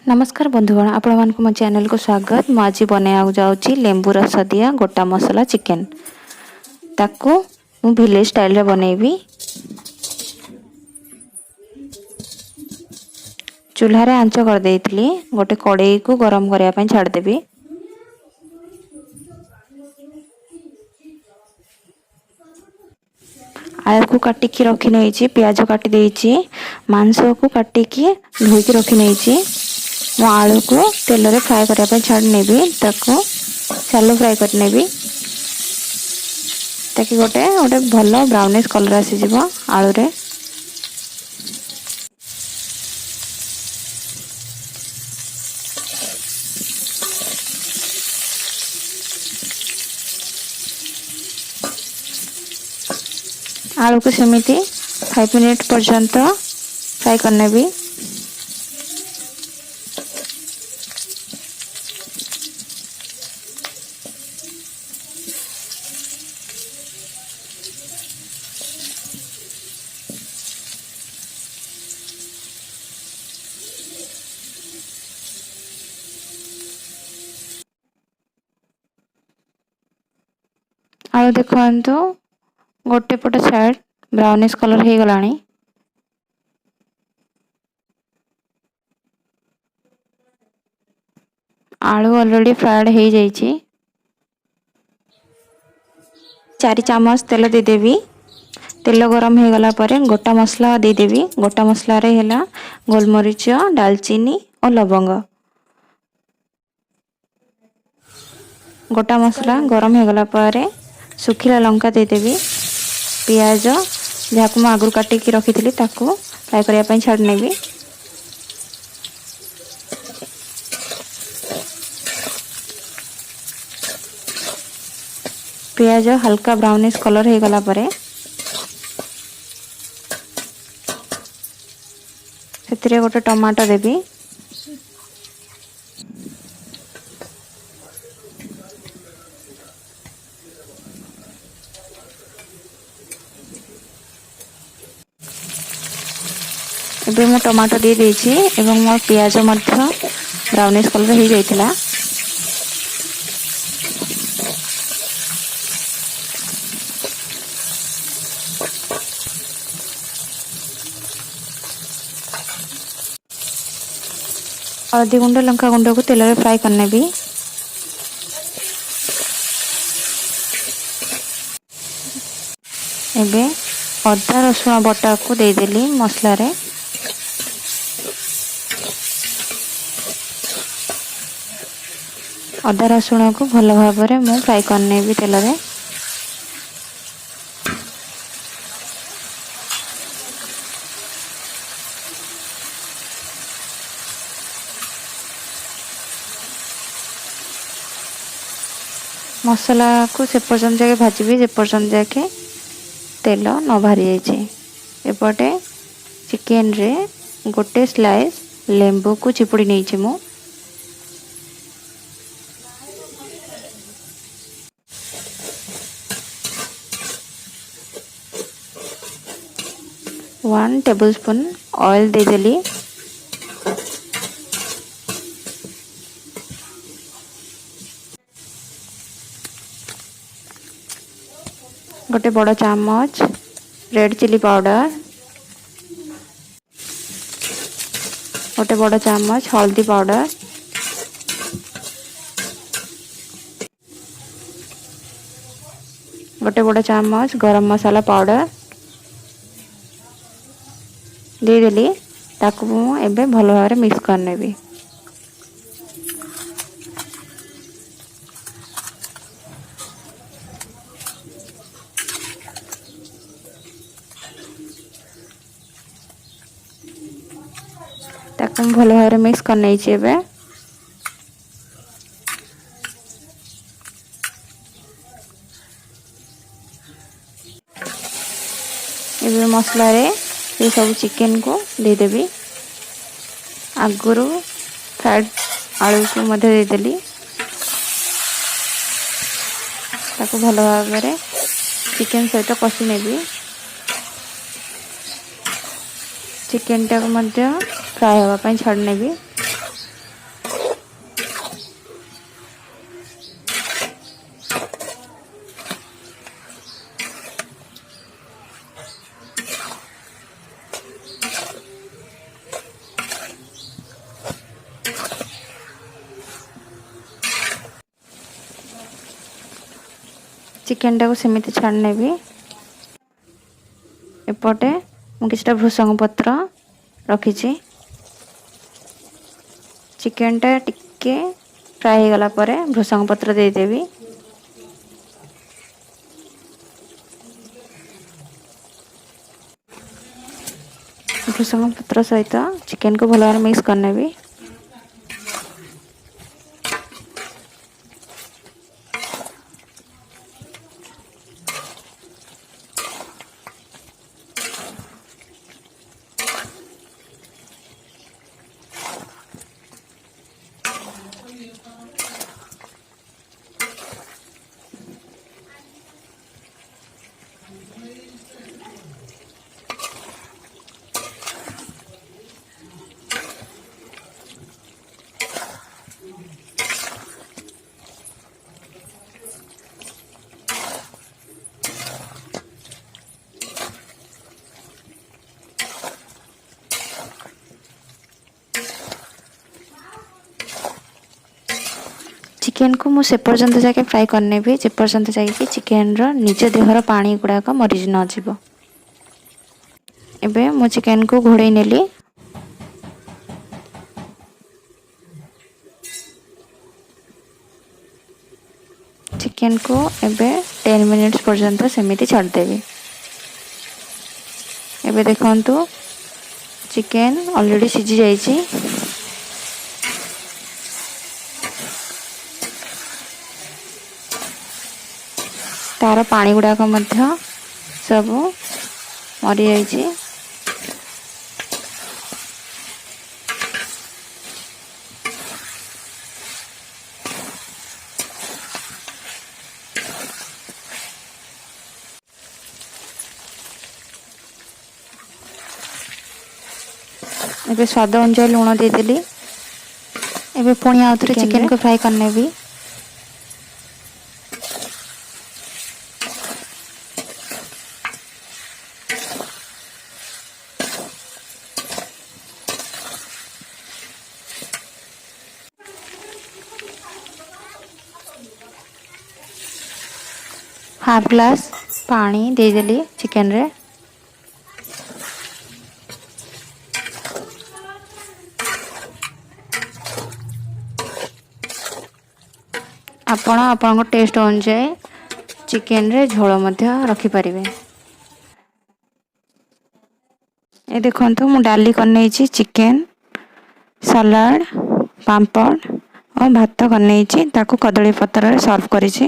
ନମସ୍କାର ବନ୍ଧୁଗଣ, ଆପଣମାନଙ୍କୁ ମୋ ଚ୍ୟାନେଲକୁ ସ୍ୱାଗତ। ମୁଁ ଆଜି ବନାଇବାକୁ ଯାଉଛି ଲେମ୍ବୁ ରସ ଦିଆ ଗୋଟା ମସଲା ଚିକେନ୍। ତାକୁ ମୁଁ ଭିଲେଜ ଷ୍ଟାଇଲରେ ବନେଇବି। ଚୁଲ୍ହାରେ ଆଞ୍ଚ କରିଦେଇଥିଲି, ଗୋଟେ କଡ଼େଇକୁ ଗରମ କରିବା ପାଇଁ ଛାଡ଼ିଦେବି। ଆଳୁକୁ କାଟିକି ରଖିନେଇଛି, ପିଆଜ କାଟି ଦେଇଛି, ମାଂସକୁ କାଟିକି ଧୋଇକି ରଖିନେଇଛି। ମୁଁ ଆଳୁକୁ ତେଲରେ ଫ୍ରାଏ କରିବା ପାଇଁ ଛାଡ଼ି ନେବି, ତାକୁ ସାଲୋ ଫ୍ରାଏ କରିନେବି, ତାକି ଗୋଟେ ଗୋଟେ ଭଲ ବ୍ରାଉନିଶ୍ କଲର୍ ଆସିଯିବ ଆଳୁରେ। ଆଳୁକୁ ସେମିତି 5 ମିନିଟ୍ ପର୍ଯ୍ୟନ୍ତ ଫ୍ରାଏ କରିନେବି। ଆଳୁ ଦେଖନ୍ତୁ, ଗୋଟେ ପଟ ସାଇଡ଼୍ ବ୍ରାଉନିଶ୍ କଲର୍ ହେଇଗଲାଣି। ଆଳୁ ଅଲରେଡ଼ି ଫ୍ରାଏଡ଼୍ ହେଇଯାଇଛି। 4 ଚାମଚ ତେଲ ଦେଇଦେବି। ତେଲ ଗରମ ହେଇଗଲା ପରେ ଗୋଟା ମସଲା ଦେଇଦେବି। ଗୋଟା ମସଲାରେ ହେଲା ଗୋଲମରିଚ, ଡାଲଚିନି ଓ ଲବଙ୍ଗ। ଗୋଟା ମସଲା ଗରମ ହେଇଗଲା ପରେ ଶୁଖିଲା ଲଙ୍କା ଦେଇଦେବି। ପିଆଜ ଯାହାକୁ ମୁଁ ଆଗରୁ କାଟିକି ରଖିଥିଲି ତାକୁ ଫ୍ରାଏ କରିବା ପାଇଁ ଛାଡ଼ି ନେବି। ପିଆଜ ହାଲକା ବ୍ରାଉନିଶ୍ କଲର୍ ହେଇଗଲା ପରେ ସେଥିରେ ଗୋଟେ ଟମାଟୋ ଦେବି। ଏବେ ମୁଁ ଟମାଟୋ ଦେଇ ଦେଇଛି ଏବଂ ମୋ ପିଆଜ ମଧ୍ୟ ବ୍ରାଉନିଶ୍ କଲର୍ ହେଇଯାଇଥିଲା। ହଳଦୀ ଗୁଣ୍ଡ, ଲଙ୍କା ଗୁଣ୍ଡକୁ ତେଲରେ ଫ୍ରାଏ କରିନେବି। ଏବେ ଅଦା ରସୁଣ ବଟାକୁ ଦେଇଦେଲି ମସଲାରେ। ଅଦା ରସୁଣକୁ ଭଲ ଭାବରେ ମୁଁ ଫ୍ରାଏ କରିନେବି ତେଲରେ। ମସଲାକୁ ସେ ପର୍ଯ୍ୟନ୍ତ ଯାକେ ଭାଜିବି ଯେପର୍ଯ୍ୟନ୍ତ ଯାକେ ତେଲ ନ ବାହାରି ଯାଇଛି। ଏପଟେ ଚିକେନରେ ଗୋଟେ ସ୍ଲାଇସ୍ ଲେମ୍ବୁକୁ ଚିପୁଡ଼ି ନେଇଛି ମୁଁ। 1 ଟେବୁଲ୍ ସ୍ପୁନ୍ ଅଏଲ୍ ଦେଇଦେଲି। ଗୋଟେ ବଡ଼ ଚାମଚ ରେଡ଼୍ ଚିଲି ପାଉଡ଼ର, ଗୋଟେ ବଡ଼ ଚାମଚ ହଳଦୀ ପାଉଡ଼ର, ଗୋଟେ ବଡ଼ ଚାମଚ ଗରମ ମସଲା ପାଉଡ଼ର ଦେଇଦେଲି। ତାକୁ ମୁଁ ଏବେ ଭଲ ଭାବରେ ମିକ୍ସ କରିନେବି। ତାକୁ ମୁଁ ଭଲ ଭାବରେ ମିକ୍ସ କରିନେଇଛି। ଏବେ ଏବେ ମସଲାରେ ସେ ସବୁ ଚିକେନକୁ ଦେଇଦେବି। ଆଗରୁ ଫ୍ରାଏଡ଼୍ ଆଳୁକୁ ମଧ୍ୟ ଦେଇଦେଲି। ତାକୁ ଭଲ ଭାବରେ ଚିକେନ୍ ସହିତ କଷି ନେବି। ଚିକେନଟାକୁ ମଧ୍ୟ ଫ୍ରାଏ ହେବା ପାଇଁ ଛାଡ଼ି ନେବି। ଚିକେନଟାକୁ ସେମିତି ଛାଣି ନେବି। ଏପଟେ ମୁଁ କିଛିଟା ଭୃସଙ୍ଗ ପତ୍ର ରଖିଛି। ଚିକେନଟା ଟିକେ ଫ୍ରାଏ ହେଇଗଲା ପରେ ଭୃସଙ୍ଗ ପତ୍ର ଦେଇଦେବି। ଭୃସଙ୍ଗ ପତ୍ର ସହିତ ଚିକେନକୁ ଭଲ ଭାବରେ ମିକ୍ସ କରିନେବି। ଚିକେନକୁ ମୁଁ ସେ ପର୍ଯ୍ୟନ୍ତ ଯାକେ ଫ୍ରାଏ କରିନେବି, ଯେପର୍ଯ୍ୟନ୍ତ ଯାଇକି ଚିକେନର ନିଜ ଦେହର ପାଣି ଗୁଡ଼ାକ ମରି ନଯିବ। ଏବେ ମୁଁ ଚିକେନକୁ ଘୋଡ଼େଇ ନେଲି। ଚିକେନକୁ ଏବେ 10 ମିନିଟ୍ସ ପର୍ଯ୍ୟନ୍ତ ସେମିତି ଛାଡ଼ିଦେବି। ଏବେ ଦେଖନ୍ତୁ, ଚିକେନ ଅଲରେଡ଼ି ସିଝି ଯାଇଛି। ତାର ପାଣି ଗୁଡ଼ାକ ମଧ୍ୟ ସବୁ ମରିଯାଇଛି। ଏବେ ସ୍ୱାଦ ଅନୁଯାୟୀ ଲୁଣ ଦେଇଦେଲି। ଏବେ ପୁଣି ଆଉ ଥରେ ଚିକେନକୁ ଫ୍ରାଏ କରିନେବି। ହାଫ୍ ଗ୍ଲାସ୍ ପାଣି ଦେଇଦେଲି ଚିକେନରେ। ଆପଣ ଆପଣଙ୍କ ଟେଷ୍ଟ ଅନୁଯାୟୀ ଚିକେନରେ ଝୋଳ ମଧ୍ୟ ରଖିପାରିବେ। ଏ ଦେଖନ୍ତୁ, ମୁଁ ଡାଲି କରିନେଇଛି, ଚିକେନ, ସାଲାଡ଼, ପାମ୍ପଡ଼ ଓ ଭାତ କରିନେଇଛି। ତାକୁ କଦଳୀ ପତ୍ରରେ ସର୍ଭ କରିଛି।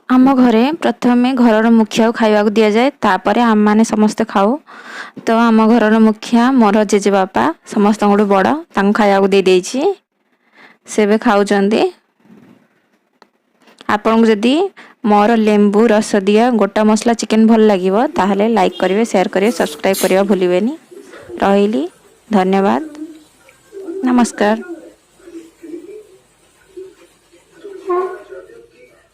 ଆମ ଘରେ ପ୍ରଥମେ ଘରର ମୁଖିଆକୁ ଖାଇବାକୁ ଦିଆଯାଏ, ତାପରେ ଆମମାନେ ସମସ୍ତେ ଖାଉ। ତ ଆମ ଘରର ମୁଖିଆ ମୋର ଜେଜେବାପା, ସମସ୍ତଙ୍କଠୁ ବଡ଼, ତାଙ୍କୁ ଖାଇବାକୁ ଦେଇଦେଇଛି। ସେ ଏବେ ଖାଉଛନ୍ତି। ଆପଣଙ୍କୁ ଯଦି ମୋର ଲେମ୍ବୁ ରସ ଦିଆ ଗୋଟା ମସଲା ଚିକେନ ଭଲ ଲାଗିବ, ତାହେଲେ ଲାଇକ୍ କରିବେ, ସେୟାର କରିବେ, ସବସ୍କ୍ରାଇବ୍ କରିବା ଭୁଲିବେନି। ରହିଲି, ଧନ୍ୟବାଦ, ନମସ୍କାର।